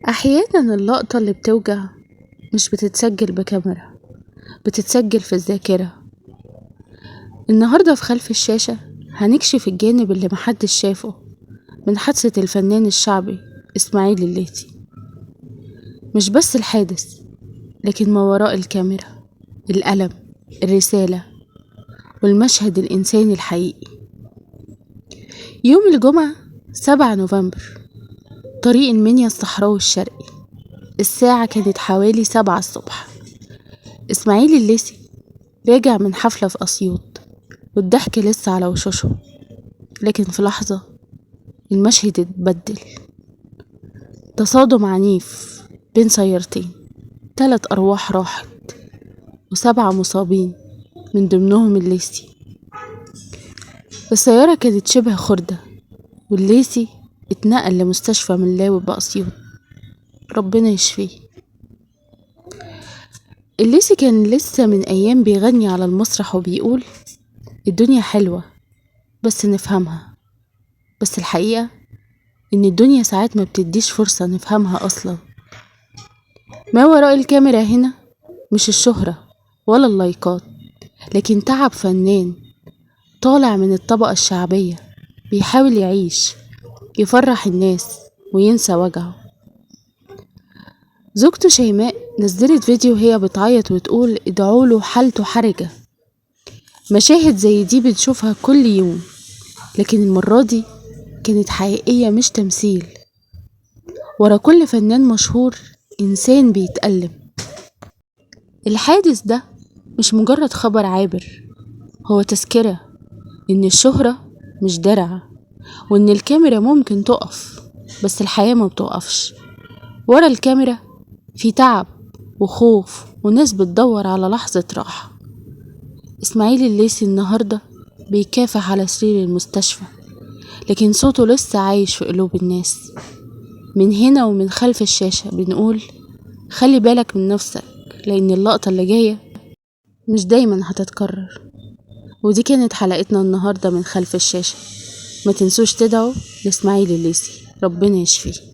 أحيانا اللقطة اللي بتوجع مش بتتسجل بكاميرا، بتتسجل في الذاكرة. النهاردة في خلف الشاشة هنكشف الجانب اللي محدش شافه من حادثة الفنان الشعبي إسماعيل الليثي. مش بس الحادث، لكن ما وراء الكاميرا، الألم، الرسالة، والمشهد الإنساني الحقيقي. يوم الجمعة 7 نوفمبر، طريق المنيا الصحراوي الشرقي، الساعة كانت حوالي 7 الصبح. إسماعيل الليثي راجع من حفلة في أسيوط، والضحك لسه على وشوشه، لكن في لحظة المشهد اتبدل. تصادم عنيف بين سيارتين، 3 أرواح راحت و7 مصابين من ضمنهم الليثي. السيارة كانت شبه خردة، والليثي اتنقل لمستشفى ملاوي بأسيوط، ربنا يشفيه. الليثي كان لسه من أيام بيغني على المسرح وبيقول الدنيا حلوة بس نفهمها، بس الحقيقة إن الدنيا ساعات ما بتديش فرصة نفهمها أصلا. ما وراء الكاميرا هنا مش الشهرة ولا اللايكات، لكن تعب فنان طالع من الطبقة الشعبية، بيحاول يعيش، يفرح الناس وينسى وجعه. زوجته شيماء نزلت فيديو هي بتعيط وتقول ادعوله حالته حرجة. مشاهد زي دي بنشوفها كل يوم، لكن المرة دي كانت حقيقية مش تمثيل. ورا كل فنان مشهور إنسان بيتألم. الحادث ده مش مجرد خبر عابر، هو تذكرة إن الشهرة مش درع، وإن الكاميرا ممكن تقف بس الحياة ما بتقفش. ورا الكاميرا في تعب وخوف وناس بتدور على لحظة راحة. إسماعيل الليثي النهاردة بيكافح على سرير المستشفى، لكن صوته لسه عايش في قلوب الناس. من هنا ومن خلف الشاشة بنقول خلي بالك من نفسك، لأن اللقطة اللي جاية مش دايما هتتكرر. ودي كانت حلقتنا النهاردة من خلف الشاشة. ما تنسوش تدعوا لإسماعيل الليثي، ربنا يشفيه.